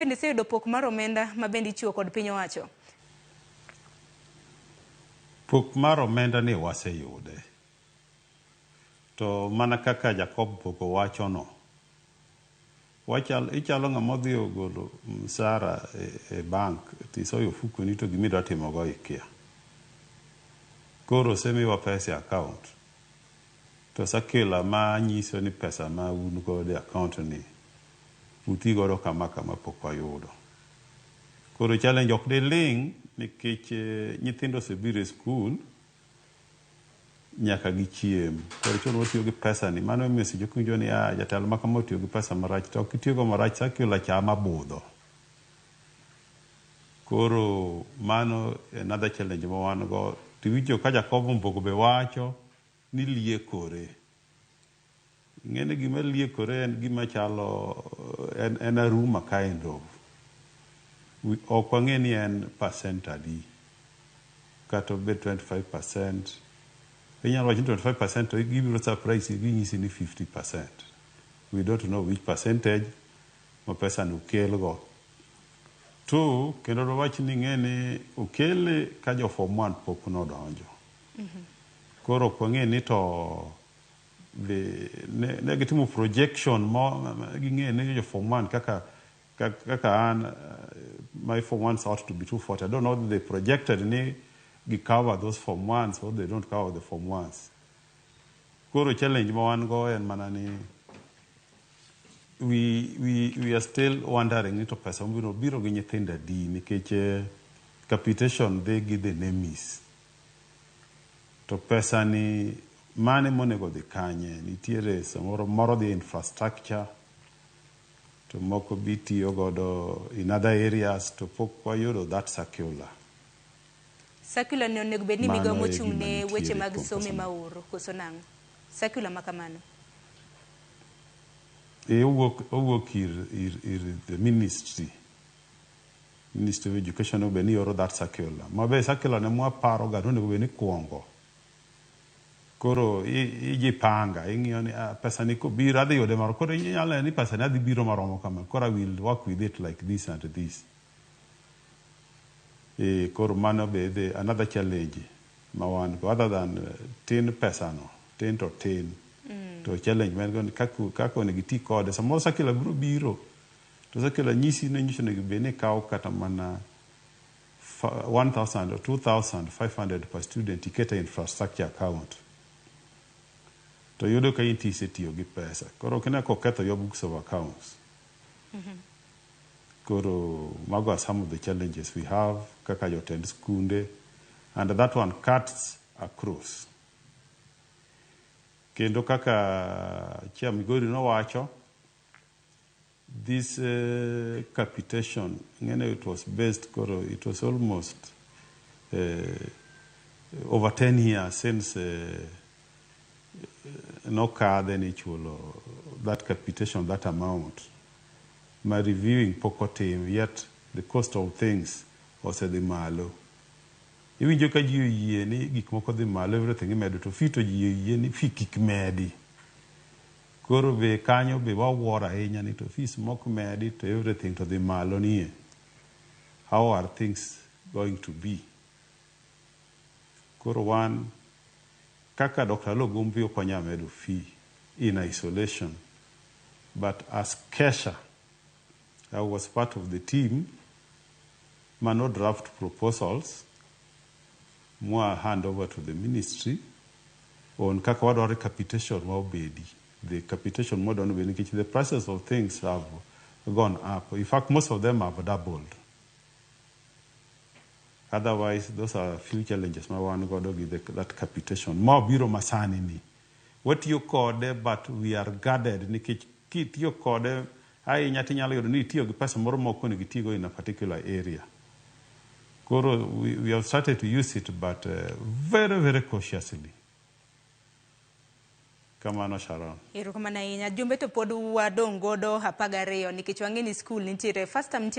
Bende iseyudo pok mar omenda ma bende ichiwo kod piny owacho? Pok mar omenda ni waseyude. To mana kaka Jacob Poko wacho no, wachal, ichalo ng'ama odhi ogolo msara e bank tisoyo ofukoni to gimidwa timogo ikia. Koro osemiwa pesa e account. To circular ma nyiso ni pesa ma un godo e account ni uti godo kama kama pok wayudo. Koro challenge ok diling' nikech nyithindo osebiro e skul nyaka gichiem. Koro chuno watiyo gi pesa ni. Mano emomiyo seche moko iwinjo ni ah, jatelo ma kama otiyo gi pesa marach. To ok itiyogo marach, circular cha ema budho. Koro mano another challenge ma wan go. Tiwinjo ka Jacob Mbogo be wacho ni liekore. Ing'e ni gima liekore en gima chalo en a rumor kind of. Ok wang'e ni en percent adi. Kata obed 25%. Inyalo wacho ni 25% to gibiro surprise ginyisi ni 50%. We don't know which percentage ma pesa no okelgo. Two, kendo dwawach ni ing'e ni okele ka jo form 1 pok nodonjo. Koro ok wang'e ni to ne gitimo projection mo ging'e ni jo form 1 kaka an my form 1s ought to be 240. I don't know if they projected ni gi cover those form 1s or they don't cover the form 1s. Koro challenge ma wan go en mana ni we are still wondering ni to pesa mabiro biro gi nyithindo adi nikech capitation dhi gi the names. To pesa ni mane monego dhi kanye? Nitiere samoro moro dhi infrastructure to moko bi tiyo godo in other areas to pok wayudo that circular. Circular ni onego bed ni migawo Mano e mochung' gima ne weche nitiere mag kuom somo pesa ema no. oro koso nang'o? Circular ma kamano. E owuok ir the ministry. Ministry of Education onego bed ni oro that circular. Ma be circular ne mwaparo ga onego bed ni kuongo. Koro ijipanga, ing'iyo ni pesa ni kobiro adhi yude moro. Koro inyalo neno ni pesa ni adhi biro maromo kama. Koro I will work with it like this and this. E, koro mano be the another challenge ma wan go other than tin pesa no, tin to tin. To challenge ma en go ni kaka onego iti kode. Samoro circular biro biro. To circular nyisi ni nyiso onego bed ni ikawo kata mana 1,000 or 2,500 per student iketo e infrastructure account. To yudo ka in tisetiyo gi pesa. Koro ok ine koketho your books of accounts. Koro mago are some of the challenges we have kaka jotend skunde, and that one cuts across. Kendo kaka Chair Migori nowacho, this capitation, ng'ene it was based, koro it was almost over 10 years since nokadhe ni ichulo that capitation, that amount. Ma reviewing pok otim, yet the cost of things osedhi malo. Iwinjo ka ji oyie ni gik moko dhi malo, everything imedo, to fee to ji oyie ni fee kik medi. Koro be kanyo be wawuoro ahinya ni to fees mok medi to everything to dhi malo nie. How are things going to be? Koro wan kaka Dr. Aloo Gumbi ok wanyal medo fee in isolation. But as KESSHA, I was part of the team mano draft proposals mwa hand over to the ministry on kaka wadwaro capitation ma obedi. The capitation modwa ni obedi nikech the prices of things have gone up. In fact, most of them have doubled. Otherwise, those are few challenges ma wan godo gi that capitation. Ma obiro masani ni. Watiyo kode, but we are guarded nikech kitiyo kode ahinya tinyalo yudo ni itiyo gi pesa moro ma ok onego itigo in a particular area. Koro we have started to use it, but very, very cautiously. Kamano, Sharon. Erokamano ahinya. Jumbe to pod wadong' godo 12 nikech wang'e ni skul nitiere first term nitie.